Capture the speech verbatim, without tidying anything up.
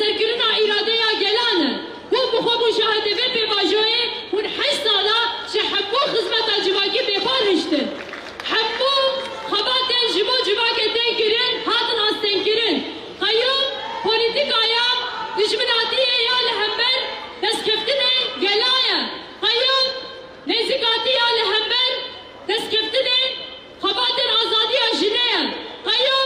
serkirina îradeya gelan e. Hûn bi xwe bûn şahidê vê pêvajoyê, hûn heşt sala ji hemû xizmeta civakî bêpar hiştin. Hemû xebatên ji bo civakê tên kirin, hatin astengkirin. Qeyûm polîtîkaya dijminatiyê ya li hember destkeftinê gela ye. Qeyûm nêzîkatiya li hember destkeftinê xebatên azadiya jinê ye. Qeyûm